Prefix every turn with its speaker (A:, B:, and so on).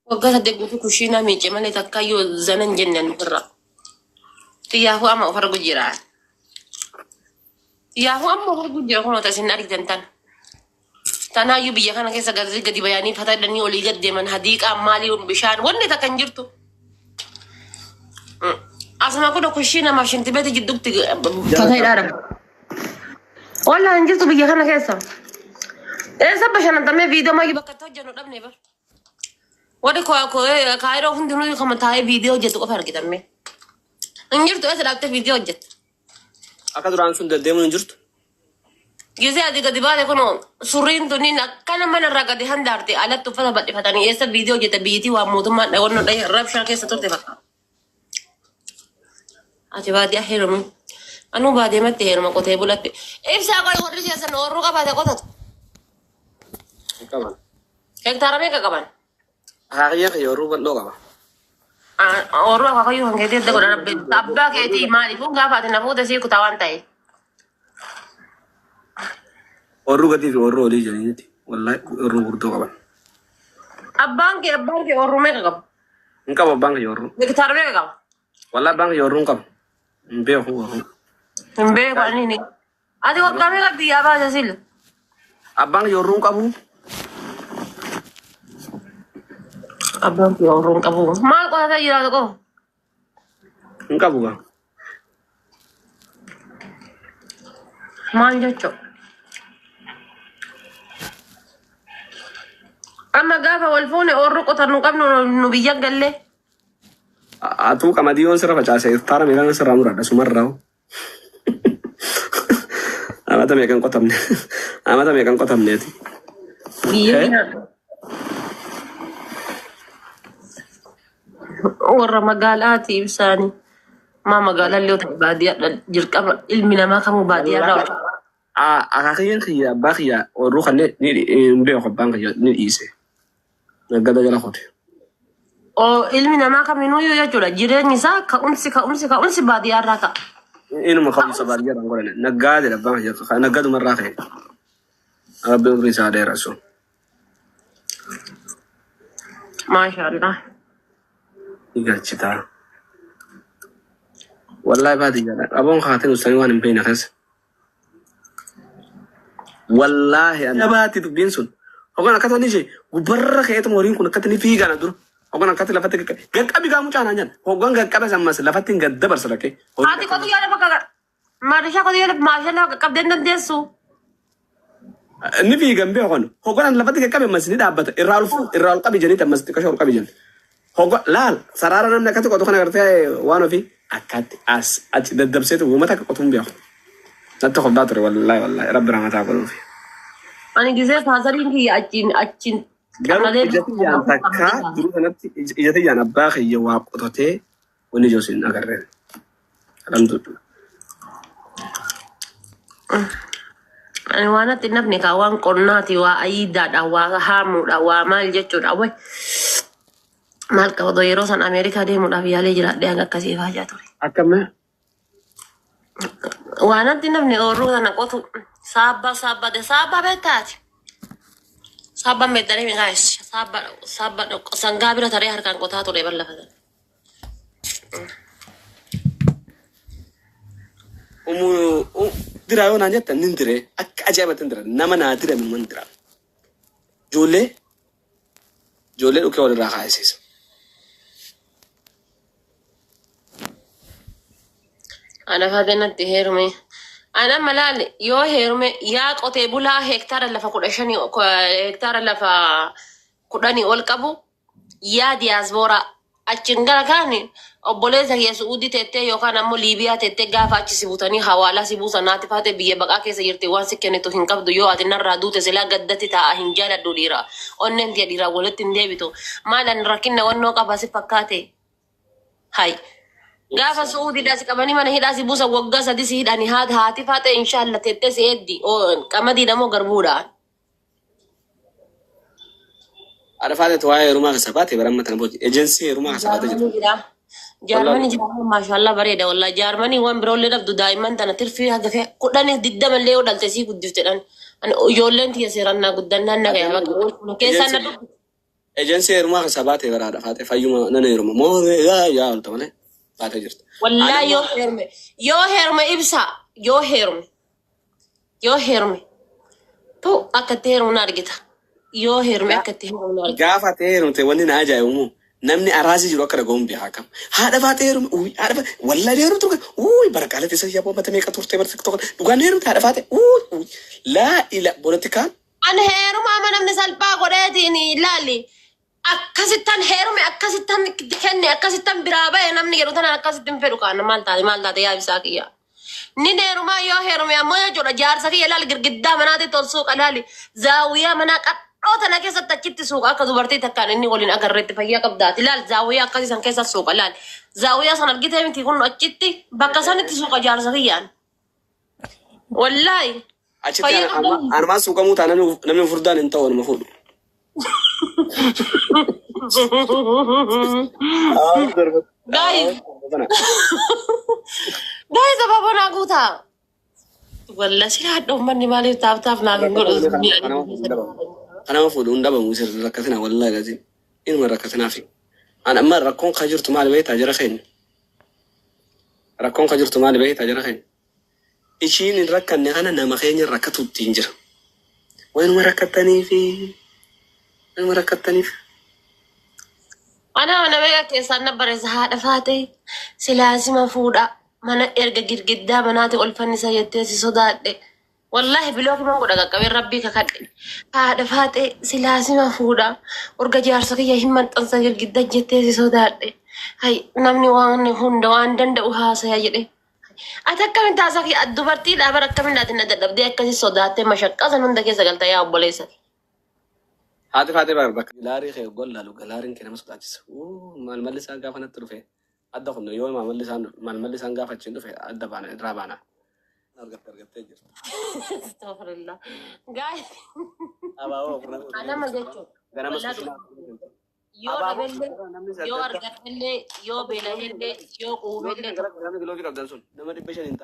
A: Waggaa 8 guutuu kushiinaa miice malee takkayyuu zanan jenne ani ofirra. Xiyyaafuu amma of argu jira. Xiyyaafuu amma of argu jira kunoo isin argitan tan. Tanaayyuu biyya kana keessa gadi gadi bayanii fatadhanii olii gad deeman hadiiqaa maalii bishaan wanni takka hin jirtu. Asuma kun kushiina namaaf shintibeeti jidduutti fatadhaa dha. Walaa hin jirtu biyya kana keessa. Eessa bashannantamee viidiyoo mayyuu bakka itti hojjennu dhabne bar. Warri kaayiroo hundinuu kama taa'ee viidiyoo hojjetu qofa argitamme. Hin jirtu eessa dhaabtee viidiyoo hojjetta.
B: Akka duraan sun deddeemuun hin jirtu.
A: Gisee ati gadi baate kun surriin tunniin akkana mana irraa gadi handaarte alatti uffata bal'ifatanii eessa viidiyoo hojjeta biyyittii waan mootummaan dhawannoo dhahe rabshaa keessa turte fakkaata. Ati baadiyyaa heerumu. Anuu baadiyyamatti heeruma qotee bulatti. Ibsaa qoy warri keessan oorruu qabaate qotatu.
B: Hin qaban.
A: Hektaara meeqa qaban?
B: Akaakayyaan kiyya oorruu bal'oo qaba.
A: Oorruu akaakayyuu kan keetii edda godha rabbi. Abbaa keetii maaliifuu gaafa ati na fuute sii kutaa waan ta'eef.
B: Oorruu gadii fi oorruu olii jedhaniiti. Wallaahi oorruu gurguddoo qaban.
A: Abbaan kee oorruu meeqa qaba?
B: Hin qabu abbaan kiyya oorruu.
A: Hektaara meeqa qaba?
B: Wallaahi abbaan kiyya oorruu hin qabu. Hin beeku oorruu.
A: Hin beeku ani ni. Ati waggaa meeqa biyyaa baate sila?
B: Abbaan kiyya oorruu hin qabu.
A: Abbaan kee oorruu hin qabu. Maal qotatee jiraatu qofa?
B: Hin qabu gaa.
A: Maal jechuun? Amma gaafa wal fuune oorruu qotannu qabnu nu biyya gallee.
B: Atuu qamadii yoon sirra facaase hektaara meeqaan sirraa muradha sumarraa. Amata meeqan qotamne? Amata meeqan qotamneeti?
A: Biyya warra magaalaati ibsaanii. Maa magaalaa illee ta'e baadiyyaa jalqaba ilmi namaa kamuu baadiyyaa irraa.
B: Akaakayyaan kiyya abbaa kiyya oorruu kanneen ni hin beeku abbaan kiyya ni dhiise. Naggada jala qote.
A: Ilmi namaa kamiinuyyuu jechuudha jireenyi isaa ka'umsi baadiyyaa irraa ka'a.
B: Inuma ka'umsa baadiyyaadhaan godhane. Naggaadedha abbaan kiyya naggadumarraa ka'e. Rabbi umrii isaa dheerasu.
A: Maashaallah.
B: Ni galchitaa. Wallaahi baadiyyaadha. Qaboon kaateen ustaanii waan hin beekne keessa. Wallaahi ani. Jabaatti dubbiin sun. Hogan akkata ni ishee gubbarra ka'eetuma horiin kun akkatti ni fiigana dura. Hogan akkatti lafatti qaqqabe. Qaqqabi gaa mucaa naan jedhan. Hogan qaqqabe ammas lafatti hin gad dabarsa dhaqee.
A: Haati qotiyyoo lafa qaqa. Maarishaa qotiyyoo lafa maashaa lafa qaqqabdee hin dandeessu.
B: Ni fiigan bee hogan. Hogan lafatti qaqqabe ammas ni dhaabbata. Irraa ol irraa ol qabi jedhanii ammas xiqqasha ol qabi jedhan. Hogan laal saraara namni akkatti qotu kana agartee waan ofii akkatti as achi daddabseetu uummata akka qotuun beeku. Natti kolfaa ture wallaahi wallaahi rabbi rahmataa godhuufi.
A: Ani gisee faasariin kiyya achiin achiin
B: Garuu
A: qamalee
B: ija tiyyaan takkaa jiru kanatti ija tiyyaan abbaa kiyya waa qotatee wanni ijoo sin agarreen. Alhamdulillah.
A: Ani waan natti hin nafne kaa waan qonnaati waa ayiidaadha waa haamuudha waa maal jechuudha way maal qaba otoo yeroo san Ameerikaa deemuudhaaf yaalee jiraadhee hanga akkasii faajaa ture.
B: Akkam
A: Waan natti hin nafne oorruu sana qotu saabbaa saabbaa de saabbaa beektaati. Saabbaan beektanii miqaayis saabbaa saabbaa sangaa bira taree harkaan qotaa ture ballafa sana.
B: Umu diraa yoo naan jettan nin diree akka ajaa'ibatti hin dira nama naa dirame man dira. Ijoollee ijoollee dhukee walirraa kaayisiisa.
A: Ana faatee natti heerume. Ana amma laal yoo heerume yaa qotee bulaa hektaara lafa 15 hektaara lafa 10 ol qabu yaa diyaaspooraa achiin gara kaani obboleessa kiyya Su'uudii teettee yookaan ammoo Liibiyaa teettee gaafa achi si butanii hawaalaa si buusan naati faatee biyya baqaa keessa jirti waan si kennitu hin qabdu yoo ati narraa duute silaa gaddatti taa'a hin jaaladhu dhiira onneen tiya dhiiraa walitti hin deebitu maal ani rakkinna wannoo qaba si fakkaate hay gaafa Su'uudiidhaa si qabanii mana hidhaa si buusan waggaa 3 si hidhani haati faatee inshaalla teettee si eeddi qamadiidha moo garbuudha.
B: Haadha faateetu waa'ee heerumaa keessa baate bara amma tana booda ejensii heerumaa keessa baatee jirti.
A: Jaarmanii jira. Jaarmanii jira maashaallah bareeda wallah jaarmanii waan biroollee dhabdu daa'imman tana tirfii haga fee 10 20 illee yoo dhalte sii guddifte dhan. Ani ijoolleen tiyya seeraan naa guddannaan na gaya bakka keessaan na
B: Ejensii
A: dubbi.
B: Ejensii heerumaa keessaa baatee baraadha faatee fayyuma nan heeruma. Moo yaa yaa olta malee baatee jirti.
A: Wallaahi yoo heerume yoo heerume ibsa yoo heerume yoo heerume tu akka itti heerumu na argita. Yoo heerume akka itti heerumu na argita.
B: Gaafa ta'e heerumte wanni na ajaa'ibu immoo namni araasii jiru akka dhaga'uun beekaa kam. Haadha faatee heerume uy haadha faatee wallaahi heerumtu uy barakaalee teessa yaaboo mata meeqa turte bara tokko dhugaan heerumte haadha faatee uy uy laa ila politikaan.
A: An heeruma ama namni salphaa godheetiin ilaali. Akkasittan heerume akkasittan kenne akkasittan biraa ba'e namni jedhu tanaan akkasitti hin fedhu kaana maal taate maal taate yaa ibsaa kiyya. Ni heerumaa yoo heerume ammoo jechuudha jaarsa kiyya ilaali girgiddaa manaatti tol suuqa ilaali zaawwiyaa manaa qadhoo tana keessatti achitti suuqa akka dubartii takkaan inni waliin agarreetti fayyaa qabdaati ilaali zaawwiyaa akkasii san keessa suuqa ilaali zaawwiyaa san argitee miti kun achitti bakka sanitti suuqa jaarsa kiyyaan. Wallaahi.
B: Achitti
A: Fayyaa qabdaa.
B: anumaan suuqamuu ta'a namni furdaan hin ta'u anuma fuudhu.
A: Guys. Guys, abaaboo naa guutaa. Walla sila hadha uummanni maaliif taaf taaf naaf hin godhu.
B: Kanama fuudhu hin dhabamu sirri rakkatina wallaahi lazim. Inuma rakkatinaa fi. An amma rakkoon ka jirtu maali beektaa jara keenya. Rakkoon ka jirtu maali beektaa jara keenya. Ishiin hin rakkanne kana nama keenya rakkatutti hin jira. Waanuma rakkattaniifi waanuma rakkattaniif.
A: Ana mana meeqa keessaan na barreessa haadha faatee silaasima fuudha mana erga girgiddaa manaati ol fannisa jettee si sodaadhe. Wallaahi block man godha qaqqabee rabbii kakadhe. Haadha faatee silaasima fuudha urga jaarsa kiyya hin maxxansa girgiddaa jettee si sodaadhe. Hay namni waan hunda waan danda'u haasaya jedhe. Ati akkamiin taasaa kiyya dubartii dhaabara akkamiin ati na dadhabdee akkasii sodaattee mashaqqaa san hunda keessa galta yaa obboleessa.
B: Haati faatee bakka laarii kee gollaalu galaariin kee nama sodaachisa. Maalmalli isaan gaafa natti dhufe adda kun yoo maalmalli isaan maalmalli isaan gaafa achiin dhufe adda baana irraa baana. Argattee argattee jirti.
A: Astaghfirullah. Guys,
B: Abaaboo
A: anama jechuudha.
B: ganama
A: Wallaahi yoo dhabellee, yoo argadhellee, yoo beela'ellee, yoo quufellee
B: namni giloofii qabdan sun nama 500 hin